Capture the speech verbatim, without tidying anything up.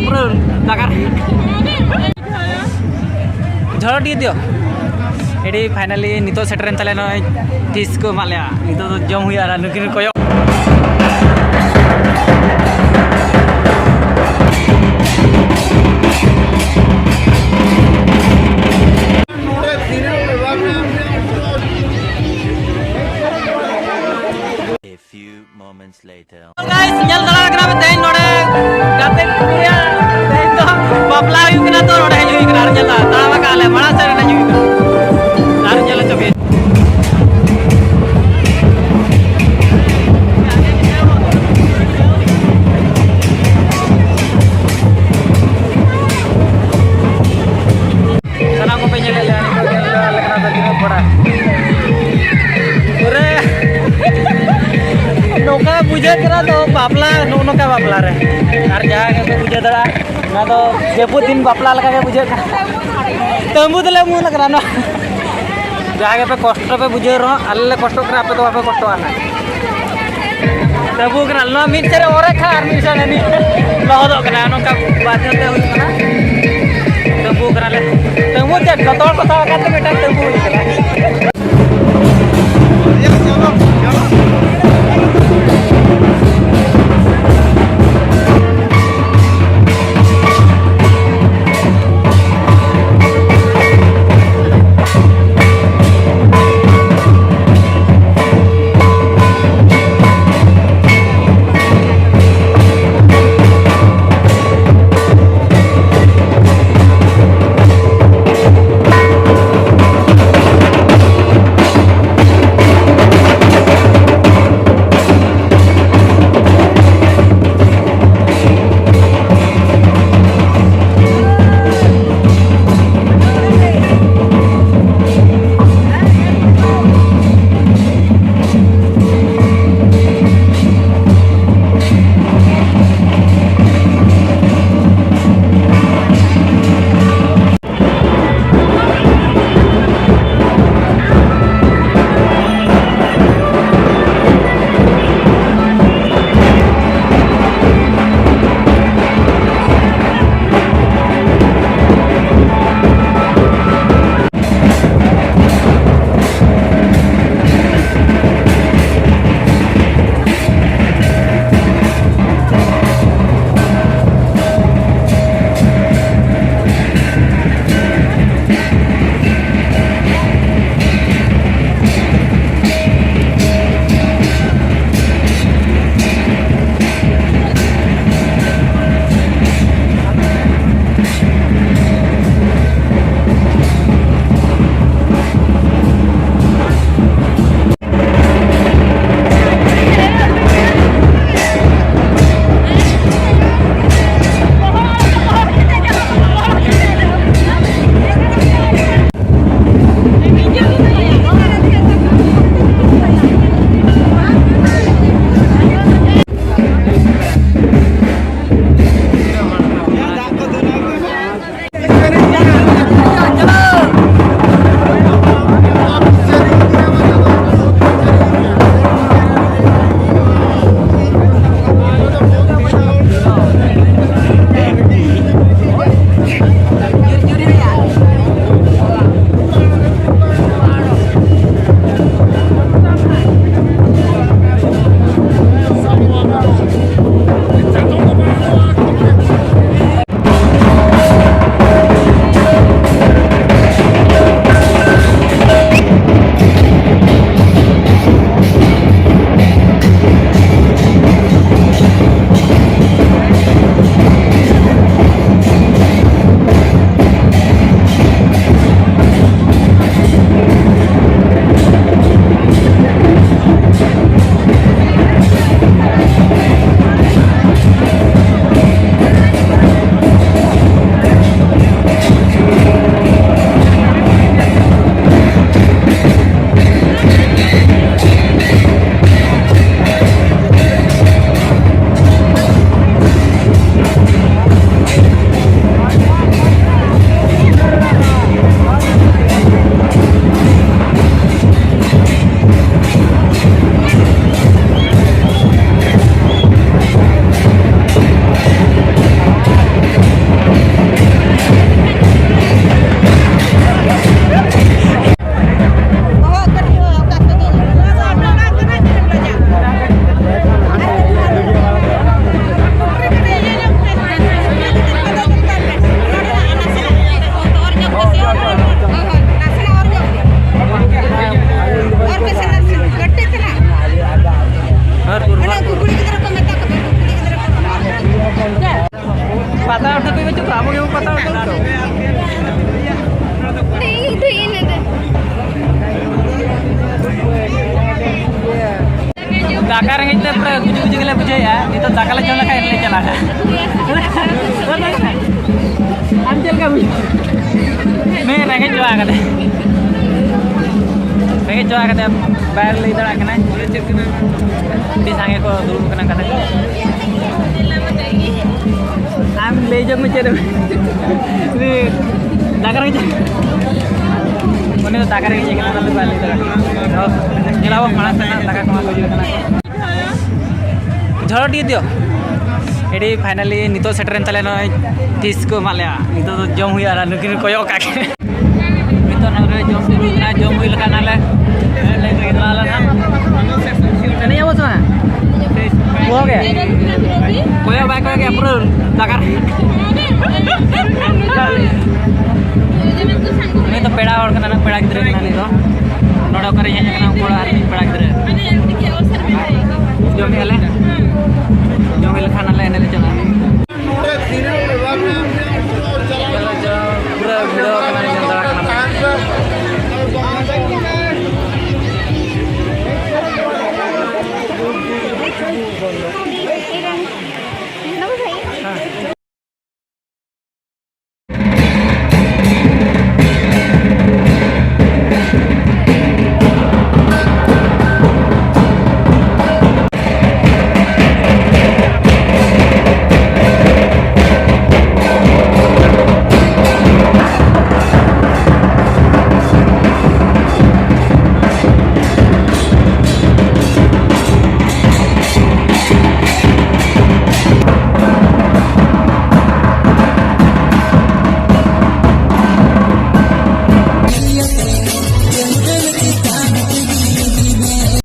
ᱯᱩᱨᱟᱹ ᱞᱟᱜᱟ ᱨᱮ᱾ ᱡᱷᱚᱲᱚ ᱰᱤ ᱫᱤᱭᱚ᱾ ᱮᱰᱤ finally ᱱᱤᱛᱚᱜ ᱥᱮᱴᱮᱨᱮᱱ ᱛᱟᱞᱮᱭᱟ ᱱᱚᱜᱼᱚᱭ ᱯᱷᱤᱥ ᱠᱚ ᱮᱢᱟᱜ ᱞᱮᱭᱟ᱾ ᱱᱤᱛᱚᱜ ᱫᱚ ᱡᱚᱢ ᱦᱩᱭᱩᱜᱼᱟ ᱟᱨ ᱱᱩᱠᱤᱱ ᱠᱚᱭᱚᱜ᱾ A few moments later. Guys, ᱧᱮᱞ ᱫᱟᱲᱮᱭᱟᱜ ᱠᱟᱱᱟ ᱯᱮ ᱛᱮᱦᱮᱧ ᱱᱚᱰᱮ ᱜᱟᱛᱮ ᱠᱩᱲᱤᱭᱟᱜ ᱛᱮᱦᱮᱧ ᱫᱚ ᱵᱟᱯᱞᱟ ᱦᱩᱭᱩᱜ ᱠᱟᱱᱟ, ᱛᱚ ᱱᱚᱰᱮ ᱦᱮᱡ ᱦᱩᱭ ᱠᱟᱱᱟ᱾ ᱟᱨ ᱧᱮᱞ ᱫᱟ-, ᱛᱟᱲᱟᱢ ᱟᱠᱟᱫ ᱞᱮ ᱢᱟᱲᱟᱝ ᱥᱮᱫ ᱨᱮ ᱦᱮᱡ ᱦᱩᱭ ᱠᱟᱱᱟ᱾ ᱟᱨ ᱧᱮᱞ ᱦᱚᱪᱚ ᱯᱮ᱾ ᱥᱟᱱᱟᱢ ᱠᱚᱯᱮ ᱧᱮᱞᱮᱫ ᱞᱮᱭᱟ, ᱱᱤᱛᱚᱜ ᱧᱮᱞ ᱞᱮ ᱠᱟᱱᱟ ᱯᱮ ᱛᱤᱱᱟᱹᱜ ᱠᱚᱲᱟ᱾ ᱯᱩᱨᱟᱹ ᱱᱚᱝᱠᱟ ᱵᱩᱡᱷᱟᱹᱜ ᱠᱟᱱᱟ ᱛᱚ ᱵᱟᱯᱞᱟ, ᱱᱚᱜᱼᱚ ᱱᱚᱝᱠᱟ ᱵᱟᱯᱞᱟ ᱨᱮ᱾ ᱟᱨ ᱡᱟᱦᱟᱸ ᱜᱮᱯᱮ ᱵᱩᱡᱷᱟᱹᱣ ᱫᱟᱲᱮᱭᱟᱜᱼᱟ, ᱱᱚᱣᱟ ᱫᱚ ᱡᱟᱹᱯᱩᱫ ᱫᱤᱱ ᱵᱟᱯᱞᱟ ᱞᱮᱠᱟ ᱜᱮ ᱵᱩᱡᱷᱟᱹᱜ ᱠᱟᱱᱟ᱾ ᱛᱟᱹᱢᱵᱩ ᱛᱮᱞᱮ ᱩᱢᱩᱞ ᱟᱠᱟᱱᱟ ᱱᱚᱣᱟ᱾ ᱡᱟᱦᱟᱸ ᱜᱮᱯᱮ ᱠᱚᱥᱴᱚ ᱯᱮ ᱵᱩᱡᱷᱟᱹᱣ ᱨᱮᱦᱚᱸ, ᱟᱞᱮ ᱞᱮ ᱠᱚᱥᱴᱚᱜ ᱠᱟᱱᱟ, ᱟᱯᱮ ᱫᱚ ᱵᱟᱯᱮ ᱠᱚᱥᱴᱚᱜᱼᱟ ᱱᱟᱜ᱾ ᱛᱟᱹᱵᱩ ᱠᱟᱱᱟ, ᱱᱚᱣᱟ ᱢᱤᱫ ᱥᱮᱫ ᱨᱮ ᱚᱨᱮ ᱠᱷᱟᱱ ᱟᱨ ᱢᱤᱫ ᱥᱮᱫ ᱨᱮ ᱱᱤᱛ ᱞᱚᱦᱚᱫᱚᱜ ᱠᱟᱱᱟ, ᱱᱚᱝᱠᱟ ᱵᱟᱫᱷᱭᱚ ᱛᱮ ᱦᱩᱭᱩᱜ ᱠᱟᱱᱟ᱾ ᱛᱟᱹᱵᱩ ᱠᱟᱱᱟᱞᱮ, ᱛᱟᱹᱵᱩ ᱪᱮᱫ ᱡᱚᱛᱚ ᱦᱚᱲ ᱠᱚ ᱥᱟᱵ ᱟᱠᱟᱫ ᱛᱮ ᱢᱤᱫᱴᱟᱝ ᱛᱟᱹᱵᱩ ᱦᱩᱭ ᱠᱟᱱᱟ᱾ ᱫᱟᱠᱟ ᱨᱮᱸᱜᱮᱡ ᱛᱮ ᱯᱩᱨᱟᱹ ᱜᱩᱡᱩᱜ ᱜᱩᱡᱩᱜ ᱜᱮᱞᱮ ᱵᱩᱡᱷᱟᱹᱣᱮᱫᱼᱟ᱾ ᱱᱤᱛᱚᱜ ᱫᱟᱠᱟ ᱞᱮ ᱡᱚᱢ ᱞᱮᱠᱷᱟᱱ ᱮᱱᱮᱡ ᱞᱮ ᱪᱟᱞᱟᱜᱼᱟ᱾ ᱟᱢ ᱪᱮᱫ ᱞᱮᱠᱟ ᱵᱩᱡᱷᱟᱹᱣ? ᱢᱮ ᱨᱮᱸᱜᱮᱡ ᱪᱟᱵᱟ ᱠᱟᱫᱟ᱾ ᱨᱮᱸᱜᱮᱡ ᱪᱟᱵᱟ ᱠᱟᱫᱟ᱾ ᱵᱟᱭ ᱞᱟᱹᱭ ᱫᱟᱲᱮᱭᱟᱜ ᱠᱟᱱᱟ᱾ ᱟᱹᱰᱤ ᱥᱟᱸᱜᱮ ᱠᱚ ᱫᱩᱲᱩᱵ ᱠᱟᱱᱟ ᱠᱟᱛᱮ᱾ ᱟᱢ ᱞᱟᱹᱭ ᱡᱚᱝ ᱢᱮ ᱪᱮᱫ ᱮᱢ? ᱩᱱᱤ ᱫᱟᱠᱟ ᱨᱮᱸᱜᱮᱡ, ᱩᱱᱤ ᱫᱚ ᱫᱟᱠᱟ ᱨᱮᱸᱜᱮᱡ ᱠᱟᱱᱟ, ᱚᱱᱟ ᱫᱚ ᱵᱟᱭ ᱞᱟᱹᱭ ᱫᱟᱲᱮᱭᱟᱜ ᱠᱟᱱᱟ᱾ ᱛᱚ, ᱧᱮᱞᱟᱵᱚᱱ ᱢᱟᱲᱟᱝ ᱥᱮᱫ ᱦᱟᱸᱜ ᱫᱟᱠᱟ ᱠᱚ ᱮᱢᱟ ᱠᱚ ᱦᱩᱭᱩᱜ ᱠᱟᱱᱟ᱾ ᱡᱷᱚᱲᱚ ᱴᱤ ᱫᱤᱭᱚ᱾ ᱮᱰᱤ finally ᱱᱤᱛᱚᱜ ᱥᱮᱴᱮᱨᱮᱱ ᱛᱟᱞᱮᱭᱟ ᱱᱚᱜᱼᱚᱭ ᱛᱤᱥ ᱠᱚ ᱮᱢᱟᱜ ᱞᱮᱭᱟ᱾ ᱱᱤᱛᱚᱜ ᱫᱚ ᱡᱚᱢ ᱦᱩᱭᱩᱜᱼᱟ ᱟᱨ ᱱᱩᱠᱤᱱ ᱠᱚᱭᱚᱜ ᱠᱟᱜ ᱠᱤᱱ᱾ ᱱᱤᱛᱚᱜ ᱱᱚᱰᱮ ᱡᱚᱢ ᱛᱤᱸᱜᱩ ᱠᱟᱱᱟ, ᱡᱚᱢ ᱦᱩᱭ ᱞᱮᱠᱷᱟᱱ ᱟᱞᱮ ᱮᱱᱮᱡ ᱞᱟᱹᱜᱤᱫ ᱪᱟᱞᱟᱣ ᱞᱮᱱᱟ᱾ ᱮᱱᱮᱡ ᱟᱵᱚ ᱥᱮ ᱵᱟᱝ? ᱯᱩᱨᱟᱹ ᱜᱮ᱾ ᱠᱚᱭᱚᱜ ᱵᱟᱭ ᱠᱚᱭᱚᱜ ᱜᱮᱭᱟ, ᱯᱩᱨᱟᱹ ᱫᱟᱠᱟ ᱨᱮ᱾ ᱱᱩᱭ ᱫᱚ ᱯᱮᱲᱟ ᱦᱚᱲ ᱠᱟᱱᱟ, ᱯᱮᱲᱟ ᱜᱤᱫᱽᱨᱟᱹ ᱠᱟᱱᱟ ᱱᱩᱭ ᱫᱚ᱾ ᱱᱚᱰᱮ ᱚᱠᱟᱨᱮ ᱦᱮᱡ ᱟᱠᱟᱱᱟ, ᱩᱱᱠᱩ ᱚᱲᱟᱜ ᱨᱤᱱᱤᱡ ᱯᱮᱲᱟ ᱜᱤᱫᱽᱨᱟᱹ᱾ ᱡᱚᱢᱮᱜᱼᱟ ᱞᱮ᱾ ᱡᱚᱢ ᱦᱩᱭ ᱞᱮᱠᱷᱟᱱ ᱟᱞᱮ ᱮᱱᱮᱡ ᱞᱮ ᱪᱟᱞᱟᱜᱼᱟ᱾